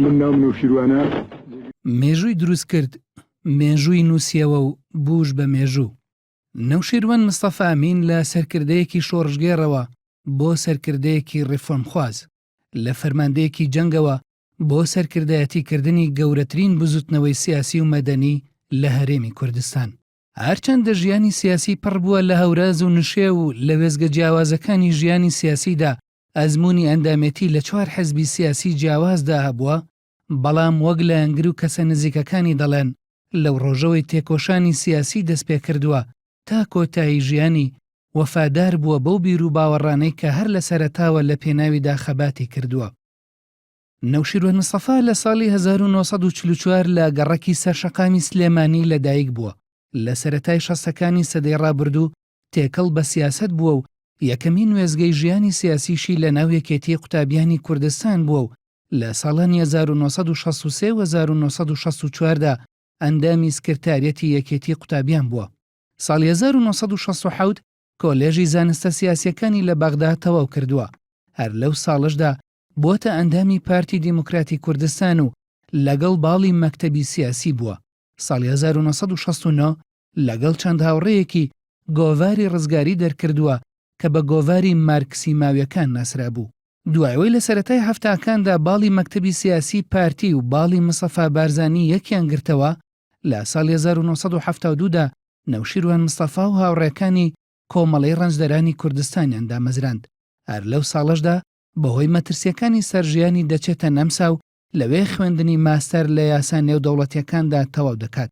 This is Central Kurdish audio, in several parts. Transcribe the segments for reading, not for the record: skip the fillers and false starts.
من ناوم نەوشیروانە. مێژووی دروست کرد، مێژووی نووسیەوە و بووش بە مێژوو. نەوشیروان مستەفا ئەمین لە سەرکردەیەکی شۆڕشگێڕەوە بۆ سەرکردەیەکی ڕیفۆرمخواز، لە فەرماندەیەکی جەنگەوە بۆ سەرکردایەتیکردنی گەورەترین بزوتنەوەی سیاسی و مەدەنی لە هەرێمی کوردستان. هەرچەندە ژیانی سیاسی پڕ بووە لە هەوراز و نشێو و لە وێستگە جیاوازەکانی ژیانی سیاسیدا ئەزموونی ئەندامێتی لە چوار حزبی سیاسی جیاوازدا هەبووە، بەڵام وەک لایەنگر و کەسە نزیکەکانی دەڵێن لەو ڕۆژەوەی تێکۆشانی سیاسی دەستپێکردووە تا کۆتایی ژیانی وەفادار بووە بەو بیروباوەڕانەی کە هەر لە سەرەتاوە لە پێناویدا خەباتی کردووە. نەوشیروان مستەفا لە ساڵی 1944 لە گەڕەکی سەر شەقامی سلێمانی لە دایک بووە، لە سەرەتای شەستەکانی سەدەی ڕابردوو تێکەڵ بە سیاسەت بووە و یەکەمین وێستگەی ژیانی سیاسیشی لە ناو یەکێتیی قوتابیانی کوردستان بووە و لە ساڵانی 1963 و 1964 دا ئەندامی سکرتاریەتی یەکێتی قوتابیان بووە. ساڵی 1967 کۆلێژی زانستە سیاسییەکانی لە بەغدا تەواو کردووە، هەر لەو ساڵەشدا بووەتە ئەندامی پارتی دیموکراتی کوردستان و لەگەڵ باڵی مەکتەبی سیاسی بووە. ساڵی 1969 لەگەڵ چەند هاوڕێیەکی گۆڤاری ڕزگاری دەرکردووە کە بە گۆڤاری مارکسی ماویەکان ناسرابوو. دوای ئەوەی لە سەرەتای حەفتاکاندا باڵی مەکتەبی سیاسی پارتی و باڵی مستەفا بارزانی یەکیان گرتەوە، لە ساڵی 1972 دا نەوشیروان مستەفا و هاوڕێکانی کۆمەڵەی ڕەنجدەرانی کوردستانیان دامەزراند. هەر لەو ساڵەشدا بەهۆی مەترسییەکانی سەر ژیانی دەچێتە نەمسا و لەوێ خوێندنی ماستەر لە یاسا نێودەوڵەتییەکاندا تەواو دەکات.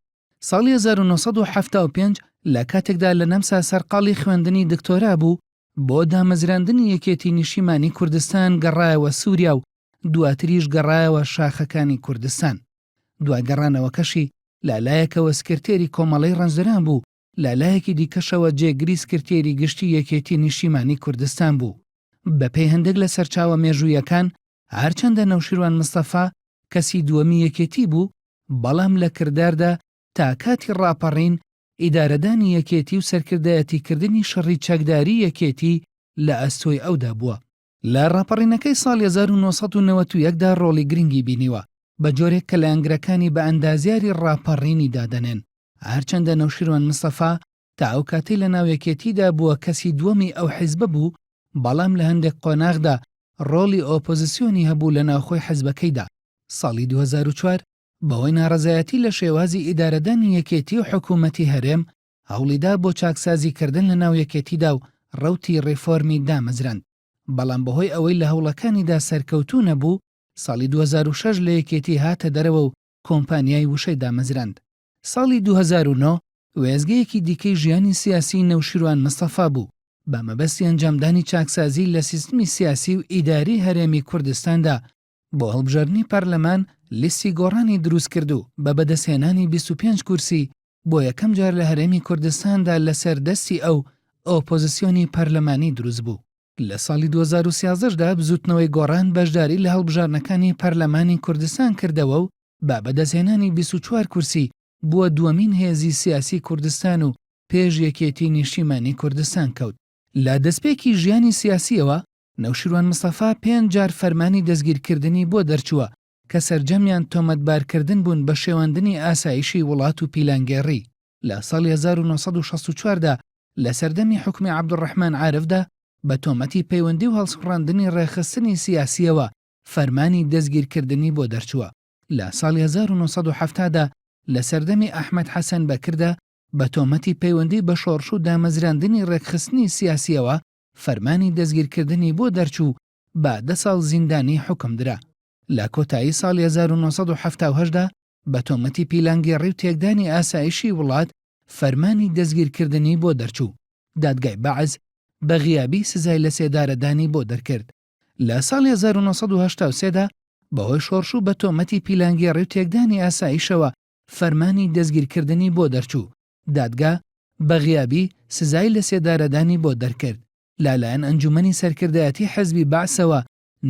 ساڵی 1975 لە کاتێکدا لە نەمسا سەرقاڵی خوێندنی دکتۆرا بوو، بۆ دامەزراندنی یەکێتی نیشیمانی کوردستان گەڕایەوە سووریا و دواتریش گەڕایەوە شاخەکانی کوردستان. دوای گەڕانەوەکەشی لە لایەکەوە سکرتێری کۆمەڵەی ڕەنجدەران بوو، لە لایەکی دیکەشەوە جێگری سکرتێری گشتی یەکێتی نیشتیمانی کوردستان بوو. بەپێی هەندێک لە سەرچاوە مێژوویەکان، هەرچەندە نەوشیروان مستەفا کەسی دووەمی یەکێتی بوو، بەڵام لە کرداردا تا کاتی ڕاپەڕین، ئیدارەدانی یەکێتی و سەرکردایەتیکردنی شەڕی چەکداری یەکێتی لە ئەستۆی ئەودا بووە. لە ڕاپەڕینەکەی ساڵی 1991 دا ڕۆڵی گرنگی بینیوە، بە جۆرێک کە لایەنگرەکانی بە ئەندازیاری ڕاپەڕینی دادەنێن. هەرچەندە نەوشیروان مستەفا تا ئەو کاتەی لە ناو یەکێتیدا بووە کەسی دووەمی ئەو حیزبە بوو، بەڵام لە هەندێک قۆناغدا ڕۆڵی ئۆپۆزسیۆنی هەبوو لە ناوخۆی حیزبەکەیدا. ساڵی 2004 بەهۆی ناڕەزایەتی لە شێوازی ئیدارەدانی یەکێتی و حکوومەتی هەرێم، هەوڵیدا بۆ چاکسازیکردن لە ناو یەکێتیدا و ڕەوتی ڕیفۆرمی دامەزراند، بەڵام بەهۆی ئەوەی لە هەوڵەکانیدا سەرکەوتوو نەبوو، ساڵی 2006 لە یەکێتی هاتە دەرەوە و کۆمپانیای وشەی دامەزراند. ساڵی 2009 وێستگەیەکی دیکەی ژیانی سیاسیی نەوشیروان مستەفا بوو، بە مەبەستی ئەنجامدانی چاکسازی لە سیستمی سیاسی و ئیداری هەرێمی کوردستاندا، بۆ هەڵبژاردنی پەرلەمان لیستی گۆڕانی دروستکرد و بە بەدەستهێنانی 25 کورسی بۆ یەکەم جار لە هەرێمی کوردستاندا لەسەر دەستی ئەو ئۆپۆزسیۆنی پەرلەمانی دروست بوو. لە ساڵی 2013 دا بزووتنەوەی گۆڕان بەشداری لە هەڵبژاردنەکانی پەرلەمانی کوردستان کردەوە و بە بەدەستهێنانی 24 کورسی بووە دووەمین هێزی سیاسی کوردستان و پێش یەکێتی نیشتیمانی کوردستان کەوت. لە دەستپێکی ژیانی سیاسییەوە نەوشیروان مستەفا پێنج جار فەرمانی دەستگیرکردنی بۆ دەرچووە کە سەرجەمیان تۆمەتبارکردن بوون بە شێواندنی ئاسایشی وڵات و پیلانگێڕی. لە ساڵی 1964 دا لە سەردەمی حوکمی عەبدولڕەحمان عارفدا بە تۆمەتی پەیوەندی و هەڵسوڕاندنی ڕێکخستنی سیاسییەوە فەرمانی دەستگیرکردنی بۆ دەرچووە. لە ساڵی 1970 دا لە سەردەمی ئەحمەد حەسەن بەکردا بە تۆمەتی پەیوەندی بە شۆڕش و دامەزراندنی ڕێکخستنی سیاسییەوە فەرمانی دەستگیرکردنی بۆ دەرچوو و بە دە ساڵ زیندانی حوکم درا. لە کۆتایی ساڵی 1978 دا بە تۆمەتی پیلانگێڕی و تێکدانی ئاسایشی وڵات فەرمانی دەستگیرکردنی بۆ دەرچوو. دادگای بەعس بە غیابی سزای لەسێدارەدانی بۆ دەرکرد. لە ساڵی 1983 دا بەهۆی شۆڕش و بە تۆمەتی پیلانگێڕی و تێکدانی ئاسایشەوە فەرمانی دەستگیرکردنی بۆ دەرچوو. دادگا بە غیابی سزای لەسێدارەدانی بۆ دەرکرد. لەلایەن ئەنجومەنی سەرکردایەتی حزبی بەعسەوە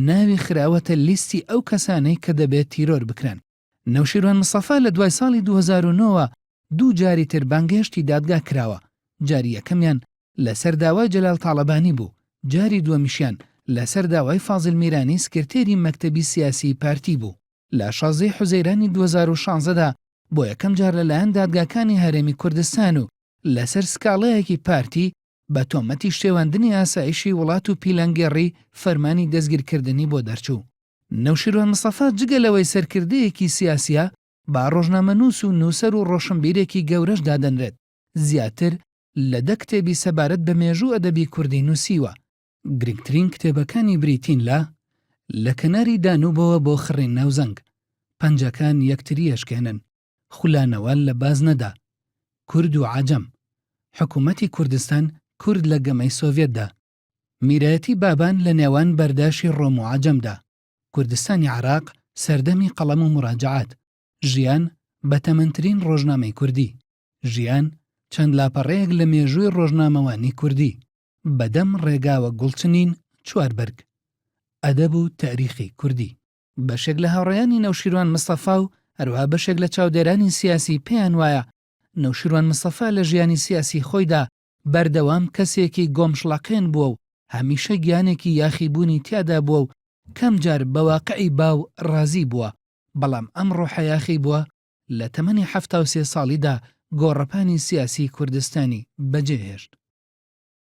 ناوی خراوەتە لیستی ئەو کەسانەی کە دەبێت تیرۆر بکرێن. نەوشیروان مستەفا لە دوای ساڵی 2009 وە دوو جاری تر بانگهێشتی دادگا کراوە، جاری یەکەمیان لەسەر داوای جەلال تاڵەبانی بوو، جاری دووەمیشیان لەسەر داوای فازیل میرانی سکرتێری مەکتەبی سیاسیی پارتی بوو. لە 16 حوزەیرانی 2016 دا بۆ یەکەم جار لەلایەن دادگاکانی هەرێمی کوردستان و لەسەر سکاڵایەکی پارتی بە تۆمەتی شێواندنی ئاسایشی وڵات و پیلانگێڕی فەرمانی دەستگیرکردنی بۆ دەرچوو. نەوشیروان مستەفا جگە لەوەی سەرکردەیەکی سیاسییە، بە ڕۆژنامەنووس و نووسەر و ڕۆشنبیرێکی گەورەش دادەنرێت، زیاتر لە دە کتێبی سەبارەت بە مێژوو ئەدەبی کوردی نووسیوە. گرنگترین کتێبەکانی بریتین لە، لە کەناری دانوبەوە بۆ خڕین ناوزەنگ، پەنجەکان یەکتری ئەشکێنن، خولانەوە لە بازنەدا، کورد و عەجەم، حکوومەتی کوردستان کورد لە گەمەی سۆڤیەتدا، میرایەتی بابان لە نێوان بەرداشی ڕۆم و عەجەمدا، کوردستانی عێراق سەردەمی قەڵەم و موراجەعات، ژیان، بەتەمەنترین ڕۆژنامەی کوردی، ژیان، چەند لاپەڕەیەک لە مێژووی ڕۆژنامەوانی کوردی، بەدەم ڕێگاوە گوڵچنین چوار بەرگ، ئەدەب و تاریخی کوردی. بەشێک لە هاوڕێیانی نەوشیروان مستەفا و هەروەها بەشێک لە چاودێرانی سیاسی پێیان وایە نەوشیروان مستەفا لە ژیانی سیاسی خۆیدا بەردەوام کەسێکی گۆمشڵەقێن بووە و هەمیشە گیانێکی یاخیبوونی تیادا بووە و کەم جار بە واقعی باو ڕازی بووە، بەڵام ئەم ڕۆحە یاخیبووە لە تەمەنی 73 ساڵیدا گۆڕەپانی سیاسی کوردستانی بەجێهێشت.